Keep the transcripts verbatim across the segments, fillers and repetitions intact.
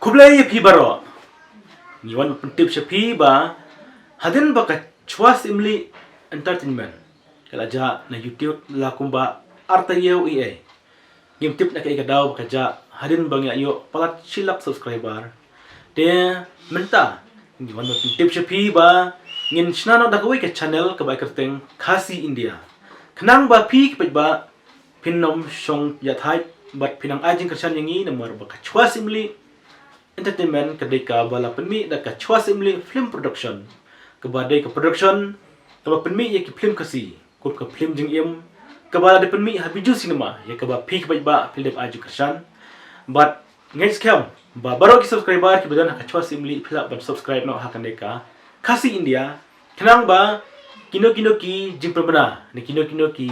Khublei ïa phi baroh. Ngi wan pyntip sha phi ba hadien ba ka Chwa Syiemlieh Entertainment ka la jah na YouTube la kumba arta ïew i ei. Ngim tip na kaei ka daw ba ka jah hadien ba ngi ïoh palat shi lak subscriber. Te mynta ngi wan pyntip sha phi ba ngin shna noh da kawei ka channel kaba ai kyrteng Khasi India. Khnang ba phi ki paidbah phin nym shong ïathait bad phin nang ai jingkyrshan ïa ngi namar ba ka Chwa Syiemlieh Entertainment ka dei kaba la pynmih da ka Chwa Syiemlieh Film Production, kaba dei ka production kaba pynmih ïa ki film Khasi, kum ka film jingim kaba la dei pynmih ha Bijou Cinema, ïa kaba phi ki paidbah phi la dep ai jingkyrshan. Bad ngeit skhem ba baroh ki subscriber kiba don ha ka Chwa Syiemlieh phi lah ban subscribe noh ha kane ka Khasi India, khnang ba kino kino ki jingpynbna ne kino kino ki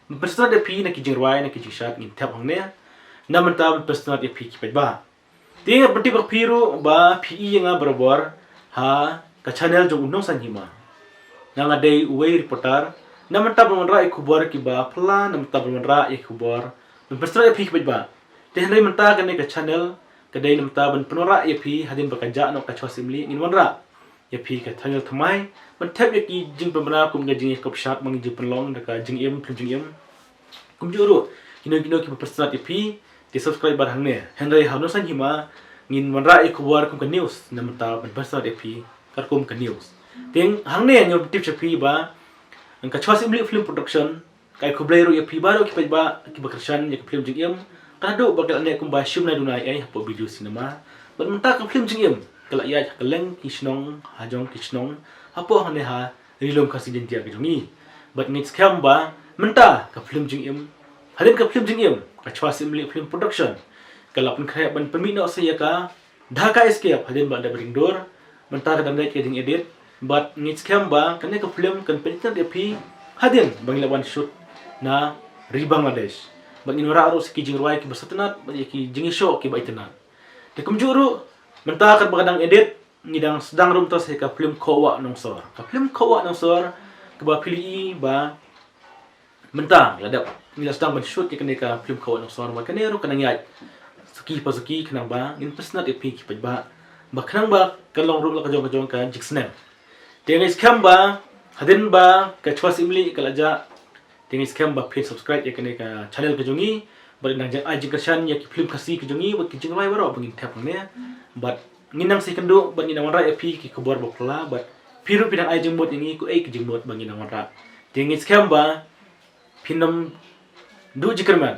ban pynsnat ïa phi na ki jingrwai na ki jingshad ngin thep hangne. Na mynta ban pynsnat ïa phi ki paidbah. Te nga pyntip ïa phi ruh ba phi i ïa nga barabor ha ka channel jong u Nongsaiñ Hima. Nga nga dei uwei reporter. Na mynta ban wanrah ïa khubor kiba phylla, na mynta ban wanrah ïa khubor ban pynsnat ïa phi ki paidbah. Te hynrei mynta kane ka channel ka dei na mynta ban pynwanrah ïa phi hadien ba ka jah noh ka Chwa Syiemlieh ngin wanrah ïa phi ka channel thymmai ban thep ïa ki jingpynbna kum ka jingïakop shad ba ngi jingpynlong da ka jingim, film jingim. Kumjuh ruh kino kino kiba pynsnat ïa phi te subscribe bad hangne. Hynrei ha u Nongsaiñ Hima ngin wanrah ïa khubor kum ka news, na mynta ban pynsnat ïa phi katkum ka news. Te hangne ngin pyntip sha phi ba ka Chwa Syiemlieh Film Production ka ai khublei ruh ïa phi baroh ki paidbah kiba kyrshan ïa ka film jingim. Ka la duh ba ka la neh kumba shim lai duna ei ei hapoh Bijou Cinema. Bad mynta ka film jingim ka la ïaid ha kylleng ki shnong, ha jong ki shnong hapoh hangne ha Ri Lum Khasi Jaiñtia ka jong ngi. Bad ngeit skhem ba mynta ka film jingim, hadien ka film jingim, ka Chwa Syiemlieh Film Production ka la pynkhreh ban pynmih noh sa ïa ka Dhaka Escape hadien ba la dep ring dur. Mynta ka dang dei ka jingedit. Bad ngeit skhem ba kane ka film kan pynitynnad ïa phi hadien ba ngi la wan shoot na ri Bangladesh. Bad ngin wanrah ruh sa ki jingrwai kiba sngewtynnad bad ïa ki jingïashoh kiba itynnad. Te kumjuh ruh mynta katba ka dang edit ngi dang sdang ruh mynta sa ïa ka film Khawah Nongsor. Ka film Khawah Nongsor kaba phi la i ba mynta ngi la dep, ngi la sdang ban shoot ïa kane ka film Khawah Nongsor, bad kane ruh ka nang ïaid suki pa suki khnang ba ngin pynsnat ïa phi ki paidbah ba khnang ba kan long ruh la ka jong ka jong ka jingsneng. Te ngeit skhem ba hadien ba ka Chwa Syiemlieh ka la jah, te ngeit skhem ba phin subscribe ïa kane ka channel ka jong ngi bad nang jing ai jingkyrshan ïa ki film Khasi ka jong ngi bad ki jingrwai baroh ba ngin thep hangne. Bad ngin nang sa ïakynduh bad ngin nang wanrah ïa phi ki khubor ba phylla bad phi ruh phin nang ai jingmut ïa ngi kaei ka jingmut ba ngin nang wanrah. Te ngeit skhem ba phin nym duh jingkyrmen.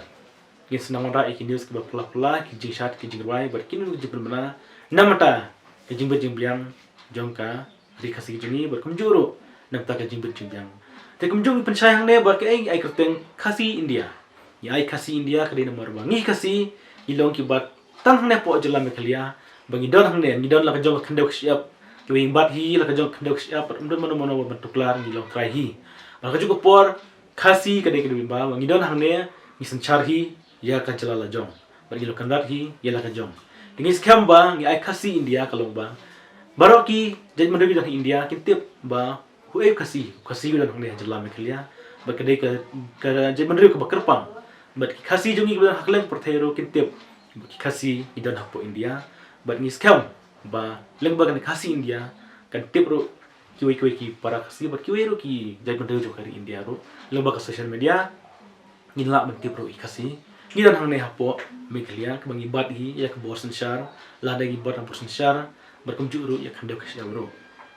Ngin sa nang wanrah ïa ki news kiba phylla phylla, ki jingshad, ki jingrwai bad kino kino ki jingpynbna na mynta ka jingbit jingbiang jong ka ri Khasi jong ngi bad kumjuh ruh na mynta ka jingbit jingbiang. Te kumjuh ngi pynshai hangne ba kaei ngi ai kyrteng Khasi India. Ngi ai Khasi India ka dei namar ba ngi Khasi ngi long kiba tang hangne hapoh jylla Meghalaya, ba ngi don hangne, ngi don la ka jong ka khyndew ka shyiap. Kiwei ngi bat hi la ka jong ka khyndew ka shyiap bad ym don mano mano ban tuklar, ngi long trai hi. Bad ha kajuh ka por Khasi ka dei ka dei ba ngi don hangne, ngi synshar hi ïa ka jylla la jong bad ngi long kynrad hi ïa la ka jong. Te ngi skhem ba ngi ai Khasi India ka long ba baroh ki jaitbynriew ki don ha India kin tip ba uei u Khasi, u Khasi u don hangne ha jylla Meghalaya. Bad ka dei ka, ka jaitbynriew kaba kyrpang. Bad ki Khasi jong ngi kiba don ha kylleng pyrthei ruh kin tip ba ki Khasi ngi don hapoh India. Bad ngi skhem ba lyngba kane Khasi India kan tip ruh kiwei kiwei ki para Khasi bad kiwei ruh ki jaitbynriew jong ka ri India ruh lyngba ka social media. Ngin lah ban tip ruh i Khasi ngi don hangne hapoh Meghalaya, kaba ngi bat hi ïa ka bor synshar, lada ngi bat ha bor synshar bad kumjuh ruh ïa ka khyndew ka shyiap ruh.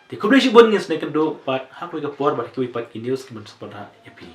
Te khublei shibun, ngin sa ïakynduh pat ha kawei ka por bad ha kiwei pat ki news kiban sa pynrah ïa phi.